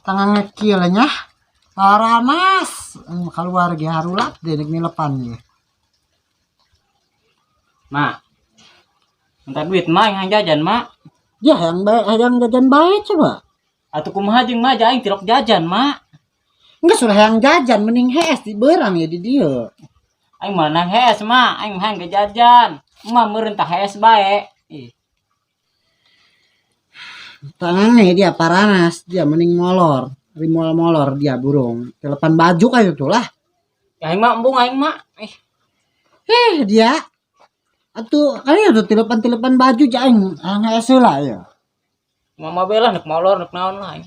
Tangan ngekil nya. Paranas keluar ge harulat deh nek nilepan ge. Ma. Minta duit ma yang jajan ma. Ya yang baik yang jajan baik coba. Atuh kumaha jeung ma aing tilok jajan ma. Enggak sudah yang jajan mending hees di berang ya di dia. Aing mah nang hees ma, aing mah hayang jajan. Ma meureun tah hees bae. Ih, Tangannya dia paranas, dia mending molor. Rimol molor dia burung. Telepan baju kayak itu lah. Ya aing mah embung aing mah. Ih, Dia atuh kali itu telepan-telepan baju aing hees lah ya. Mama bela nek molor nek naon lah aing.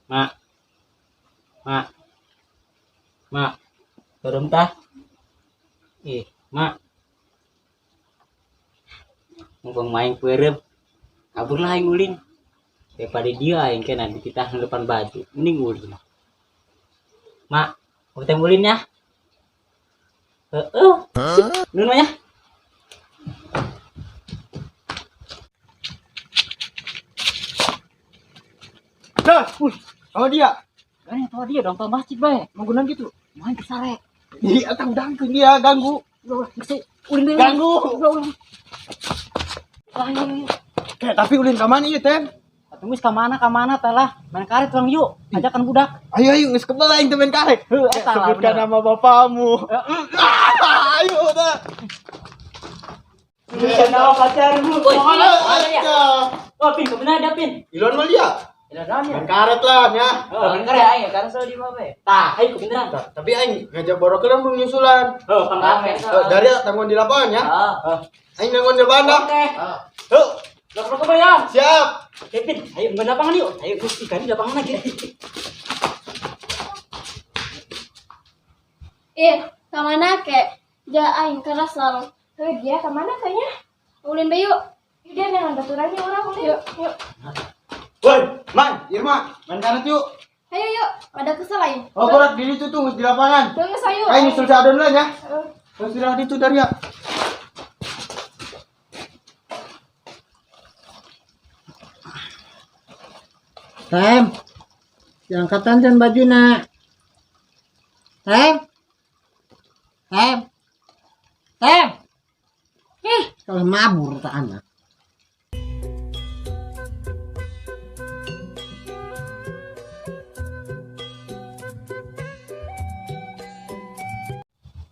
Ma. Ma. Ma. Beureum tah. Ih, Ma. Mumpung main beureum. Kabur lah aing ulin. Daripada dia aing kena dititah depan baju. Mending ulin. Ma, mau teh ulin ya? Heeh. Nun mah ya? Dah, wih, sama dia. Gani tahu dia dong, tahu masjid bae. Mau gunang gitu. Main ke sare. Ih, atang dangkeun dia ganggu. Udah, geus ulin deui. Ganggu. Udah, ulah. Ayo, ayo. Kayak tapi ulin ka mana ieu, Tem? Atuh geus ka mana teh lah. Main karet urang yuk. Ajakan budak. Ayo ayo geus kebel aing teh main karet. Heuh, eta lah. Sebutkan nama bapamu. Ayo udah. Sebutkan nama pacarmu. Oh, Pin, kebenaran dia, Pin. Ilon mah dia. Main karet lah ya. Oh, main karet aing, karena selalu di mana Tah, ayo kebenaran. Tapi aing ngajak borokeun belum nyusulan. Oh, kan rame. Dari tanggung di lapangan ya. Heeh. Aing nanggung di lapangan dah. Oke. Heuh, Lok lok ya. siap. Pin, ayo main lapangan yuk. Ayo, geus ikan di lapangan lagi. Ih, kemana kek? Ja aing keras lalu. Heuh, dia kemana kayaknya? Ulin be yuk. Yuk dia dengan baturannya orang ulin. Yuk, yuk. Woi, Man, Irma, main karet yuk. Ayo yuk, pada kesel aing. Oh, korak di situ tuh, di lapangan. Geus ayo. Aing nyusul si Adon lah ya. Heeh. Terus istirahat itu dari ya. Tem. Diangkatan dan baju nak. Tem. Tem. Tem. Kalau mabur tak anak.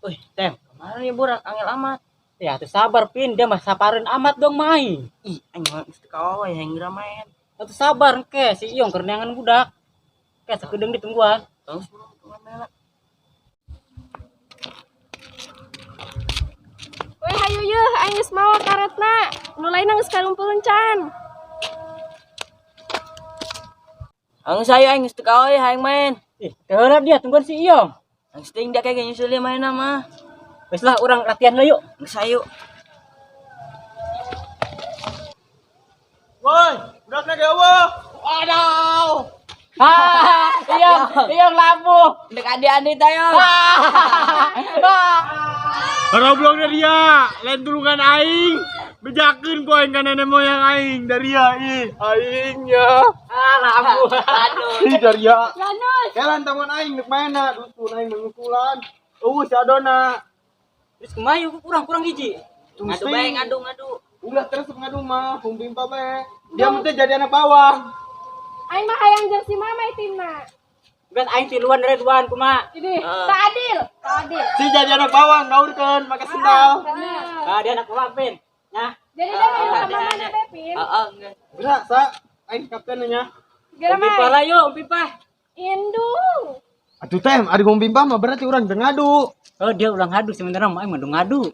Wih, Tem, kemarin nih burak angel amat. Ya, tuh sabar, Pin. Dia mah saparin amat dong main. Ih, aing mah geus teu kawawa yang geura main. Atuh sabar ke si Iyong keur neangan budak. Ke sakedeung ditungguan. Terus belum tungguan lah. Weh, hayu yeuh, aing geus mawa karetna. Nu lainna geus kalumpulun can. Anggeus ayo aing geus teu kawawa hayang main. Ih, keheula dia tungguan si Iyong. Anggeus teuing dia kayak nyusul dia main mah. Wes lah urang latihan lah yuk. Geus ayo. Woi, budakna ge eueuh. Waduh. Ah, Iyong, Iyong labuh. Dek adi-adi tayo. Roblong dari ya, lain tulungan aing. Bejakeun ku aing ka nenek moyang aing dari ya, ih, aingnya. Ah, labuh. Aduh. Ih, dari ya. Lanus. Kelan taman aing nek maena, dusun aing mengukulan. Eueuh si Adona. Terus kumaha yuk kurang hiji. Ngadu bae ngadu ngadu. Ulah terus ngadu mah, humping bae. Dia mah teh jadi anak bawang. Aing mah hayang jeung si mama timna. Geus aing tiluan dari duaan kumaha. Ini tak adil, tak adil. Si jadi anak bawang ngaurkeun make sendal. Bener. Ah, dia anak bawang, Pin. Nah, Jadi dia hayang sama mana Pepin? Heeh, geus. Gerak sa, aing kapten nya. Geura Om Pipa mah. lah yuk, Om Pipa. Indung. Aduh tem, ada humping mah berarti urang teu ngadu. Oh, dia ulang ngadu sebenarnya mah aing mah ngadu.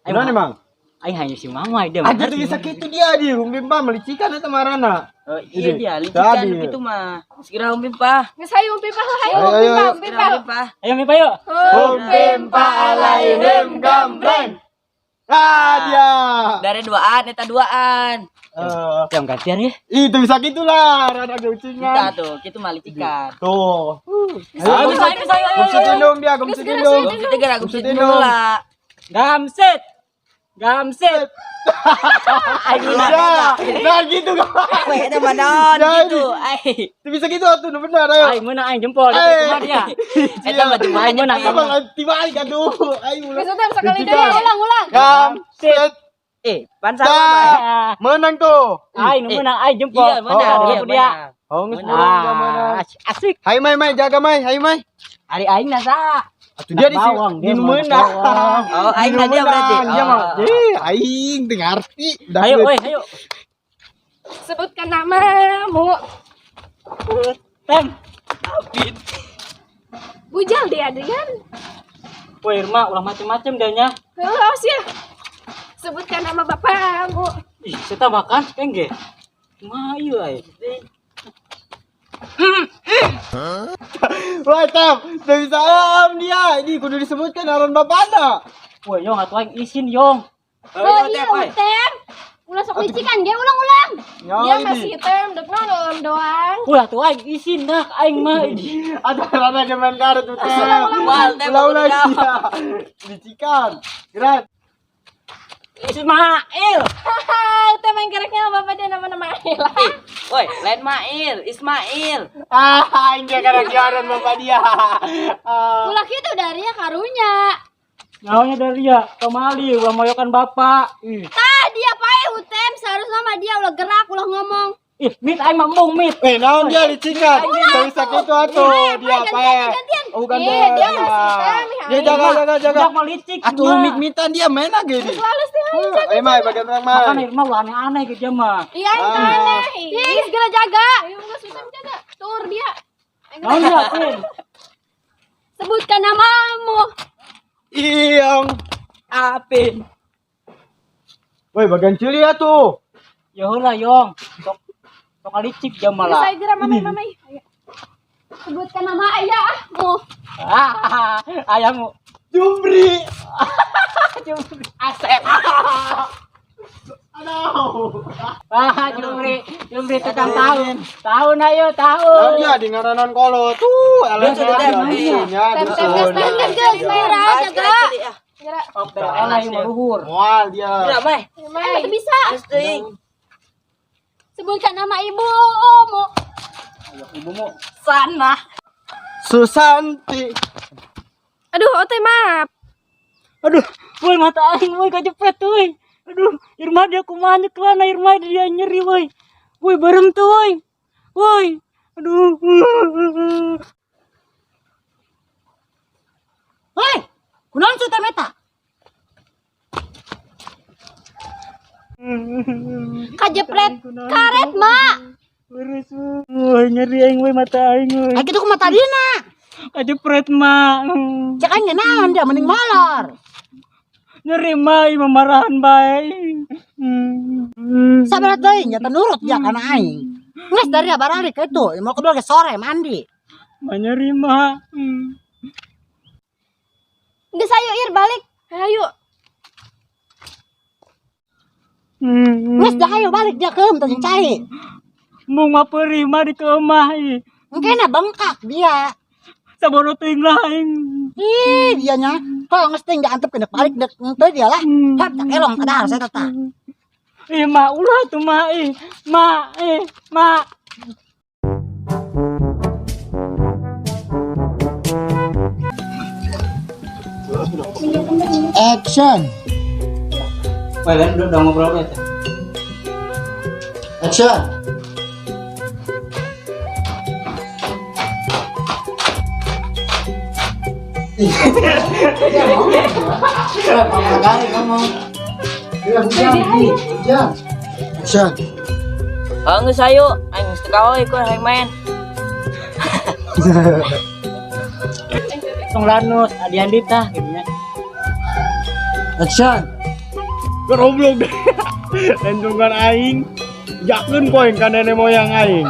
Aing Gimana emang? Aing hanya si mama dia mah. Aja tuh bisa gitu dia di humping melicikan eta marana. Oh, iya Ini, dia licikan tadi. gitu mah. Segera Om Pipa. Geus hayu Om Pipa lah, hayu Ayo, Om ayo, Pipa, ayo. Om Segera Pipa. Om Pipa. Ayo Om Pipa yuk. Humping alaihem gambreng. Ah, dia. Dari duaan eta duaan. Eh, Jam gantian ya. itu bisa gitulah, rada Kita geucingan. tuh, kitu mah licikan. Tuh. Ayo, Ayo, ayo, ayo, ayo. gumsit indung dia, gumsit indung. Gumsit geura, Gumsit gumsit indung. lah. Gamset. Gamset. Aing Ya, nah gitu kan. Weh, eta mah naon Ya, gitu. Ai. Itu bisa gitu tuh, benar ayo. Aing meunang aing jempol. Eh. Kumaha dia? Eta mah cuma Aing meunang. Apa tibalik aduh. Ayo ulah. Geus udah sekali Licikan. deui, ulang ulang. Gamset. Eh, pan sama. Dah. Menang tuh. Aing nu meunang aing jempol. Iya, menang, Oh, iya, dia. menang. Oh, geus menang dia menang. Ah, asik. Hai Mai Mai, jaga Mai, hai Mai. Ari aing na saha? Atuh dia di Bawang, di dia nu mah menang. bawang. Oh, aing Di nu na dia berarti. menang. Dia Oh. mah, eh, aing teu ngarti. Dah Ayo, geus. oi, ayo. Sebutkan namamu. Tem. Bujal dia Adrian. Woi, Irma, ulah macem-macem dia nya. Heuh, awas ya. Sebutkan nama bapakmu. Ih, saya makan kengge. Kumaha ieu ai? Wah, Tam, teu bisa am dia. Ini kudu disebutkan ngaran bapana. Woi, yong atuh aing isin yong. Oh iya, Utem. Ulah sok licikan ge ulang-ulang. Ya, Dia ini. masih tem, dek naon doang. Ulah tuh aing isin dah aing mah. Ada rada main karet tuh. Wal, Tem, Ulah-ulah udah. dia. Dicikan. Gerak. Ismail. Haha, Utem main geraknya bapak dia nama-nama lah. Woi, lain Mail, Ismail. Ah, aing dia karena ngaran bapak dia. Ah. Ulah kitu dari ya karunya. Nyaonya dari ya, kemali ulah moyokan bapak. Ih, Tah dia pae Utem, seharusnya mah dia ulah gerak, ulah ngomong. ih, mit aing mah embung mit. Eh, naon dia dicikan? Teu bisa kitu atuh. Dia gantian, apa? gantian. Oh, Ih, gantian. dia masih tem, ya. Ya jaga jaga jaga. Budak mah licik. Atuh mah. mit-mitan dia main lagi ini. Halus teh halus. Eh, Mai, bagian orang Mai. Makanya Irma ulah aneh-aneh gitu dia mah. Iya, yang Ah. aneh. Ih, segera jaga. Ayo geus Utem jaga. Tur dia. Naon dia, Pin? Sebutkan namamu. Iyong. Apin. Woi, bagian cili ya tuh. Ya heula yong. Sok sok licik dia Geus malah. ayo gerak mamai mamai. Ayo. Sebutkan nama ayahmu. Ah, ayahmu. Jumri. Asep. Aduh. Ah, Jumri, Jumri tukang tahun. Tahun ayo, tahun. Naon dia di ngaranan kolo tuh. Eleh Dusun, dia Tem. dusunnya, Tem tem dusun. geus tem geus geus merah Ah, jaga. ah. Gerak. Sok eleh yang luhur. Moal dia. Gerak, Mai. Eh, masih bisa. Geus teuing. Sebutkan nama ibumu. Ibumu Sana. Susanti. Aduh, ote maaf. Aduh, woi mata aing woi kajepret woi. Aduh, Irma dia kumaha nyekelana Irma dia nyeri woi. Woi bareng tuh woi. Woi. Aduh. Hei, kunaon sih Utem eta? Kajepret karet, Mak. Beres woi nyeri aing woi mata aing woi. Ai kitu kumaha tadina? Kajepret mah. Cek aing ge naon dia mending molor. Nyeri mah ieu memarahan bae. Sabar teuing nyata nurut dia kana aing. Geus dari baralik itu, mau keluar ke sore mandi. Mah nyeri mah. Geus ayo ir balik. Ayo. Geus dah ayo balik dia keum teh jeung cai. Mung mah peurih mah di keumah ih. Mungkin bengkak dia. Sabodo teuing lah aing. Ih, dianya. Kalau geus teuing diantep kena balik dek henteu dia lah. Hap tak elong kadahar saya tata. Ih, mak ulah tuh mak ih. Mak ih, mak. Action. Woi, lain udah ngobrol ya. Action. Ngomong. Action. Oh, geus ayo. Aing geus teu kaoy ku hayang main. Tong lanus, Adiandita gitu nya. Action. Goblok deh. Lendungan aing. Jakeun poin ka nenek moyang aing.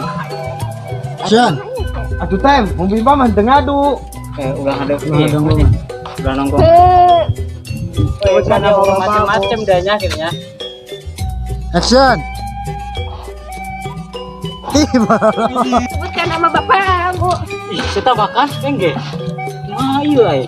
Action. Atuh tem, mun bimba mah teu ngadu. Eh, ulah ada. Ulah nongkrong. Eh, Oh, kan macam-macam dah nya akhirnya. Action. Tiba. Sebutkan nama bapak aku. Ih, saya bahkan engge. Mayu ay.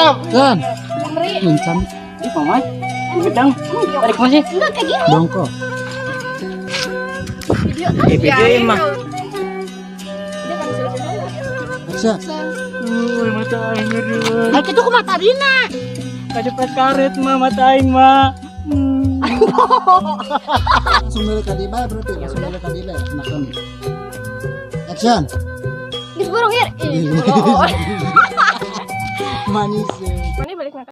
Action. Meri. Lincam Ih, paman. Gedang. Tarik masih. Enggak kayak gini. dongko. Video. Eh, video mah. Dia kan bisa Action. Uy, mata aing ngeri. Ay kitu kumaha tadina? Kacepet karet mah mata aing mah. Langsung balik ka di bae berarti, langsung balik ka di bae. Enakan. Action. Geus burung ieu. Ih, Manis. Mana balik makan?